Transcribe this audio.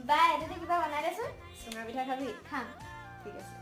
বাই, তহঁতে কিবা বনাই দেচোন। চুঙা পিঠা খাবি? খাম। ঠিক আছে।